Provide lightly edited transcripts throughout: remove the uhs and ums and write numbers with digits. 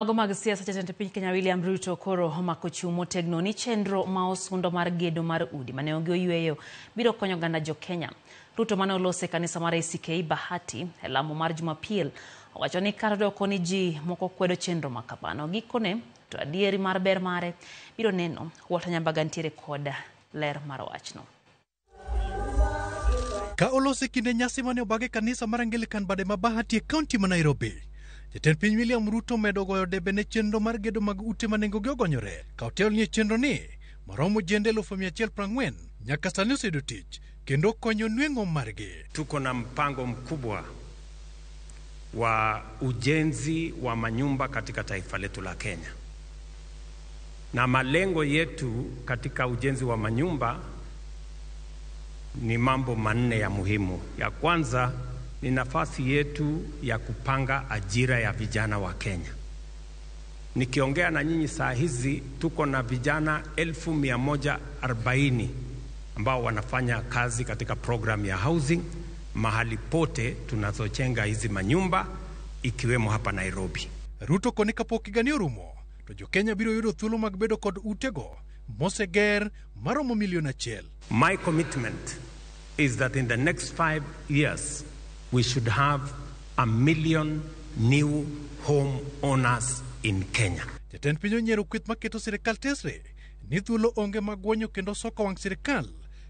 Mago mag siasa. Jatend piny Kenya William Ruto koro omako chung' motegno ni chenro ma osundo mar gedo mar udi mane onge oyweyo biro konyo oganda jo Kenya. Ruto mane oloso e kanisa mar ACK Bahati e lamo mar Jumapil owacho ni kata doko ni ji moko kwedo chenro ma kamano, gikone to adieri mar ber mare biro neno. Walter Nyambaga nitiere kod ler mar wachno. Ka oloso e kinde nyasi mane obag e kanisa mar Anglican bade ma Bahati e kaunti ma Nairobi. Jatend piny William Ruto medo goyo debe ne chenro mar gedo mag ute ma nengogi ogonyore ka otelo ni e chenro ni maromo jende 140,000 nyaka sani oseyudo tich kendo konyo nweng'o margi. Tuko na mpango mkubwa wa ujenzi wa manyumba katika taifa letu la Kenya, na malengo yetu katika ujenzi wa manyumba ni mambo manne ya muhimu. Ya kwanza ni nafasi yetu ya kupanga ajira ya vijana wa Kenya. Nikiongea na nyinyi saa hizi tuko na vijana 140,000 ambao wanafanya kazi katika program ya housing mahali pote tunazojenga hizi manyumba ikiwemo hapa Nairobi. Ruto koni kapok higani orumo to jo-Kenya biro yudo thuolo mag bedo kod utego moseger maromo milion 1. My commitment is that in the next 5 years we should have a million new home owners in Kenya. Jatend piny onyiero kweth maketo sirikal tesre ni thuolo onge mag guonyo kendo soko wang' sirikal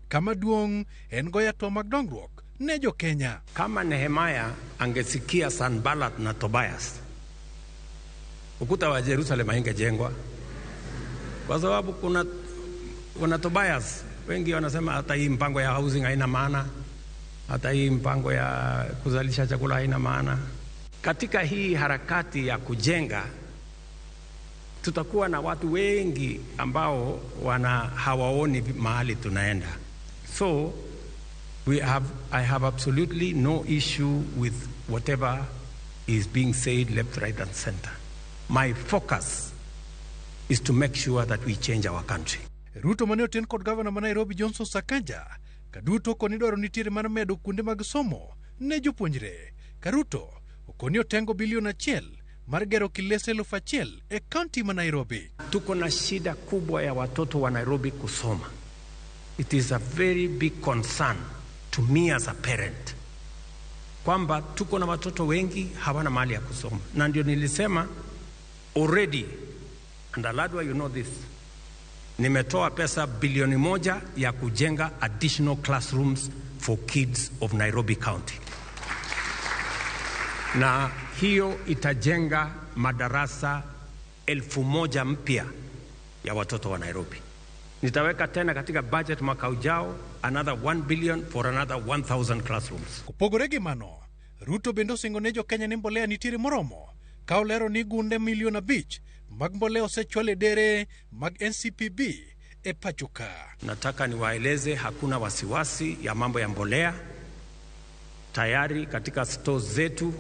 kama duong' en goyo hatua mag dongruok ne jo-Kenya. Kama Nehemaya angesikia Sanballat na Tobias, ukuta wa Jerusalem haingejengwa, kwa sababu kuna Tobias wengi wanasema hata hii mpango ya housing haina maana, hata hii mpango ya kuzalisha chakula haina maana. Katika hii harakati ya kujenga, tutakuwa na watu wengi ambao wana hawaoni mahali tunaenda. So I have absolutely no issue with whatever is being said left, right and center. My focus is to make sure that we change our country. Ruto mane oten kod gavana ma Nairobi Johnson Sakaja kaduto koni dwaro nitiere mar medo kuonde mag somo ne jopuonjre. Ka Ruto okoni otengo bilion 1 mar gero kilese 1,000 e kaunti ma Nairobi. Tuko na shida kubwa ya watoto wa Nairobi kusoma. It is a very big concern to me as a parent kwamba tuko na watoto wengi hawana mahali ya kusoma, na ndio nilisema already, and Aladwa, you know this, nimetoa pesa bilioni 1 ya kujenga additional classrooms for kids of Nairobi County, na hiyo itajenga madarasa 1,000 mpya ya watoto wa Nairobi. Nitaweka tena katika budget mwaka ujao another 1 billion for another 1000 classrooms. Kopogore gi mano, Ruto bende osingo ne jo-Kenya ni mbolea nitiere moromo ka olero ni gunde milion 5 mag mbolea osechwal e dere mag NCPB e pacho ka. Nataka niwaeleze hakuna wasiwasi ya mambo ya mbolea. Tayari katika stores zetu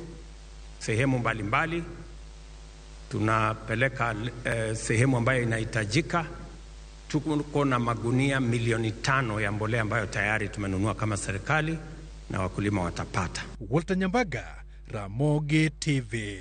sehemu mbalimbali tunapeleka sehemu ambayo inahitajika. Tuko na magunia milioni 5 ya mbolea ambayo tayari tumenunua kama serikali na wakulima watapata. Walter Nyambaga, Ramogi TV.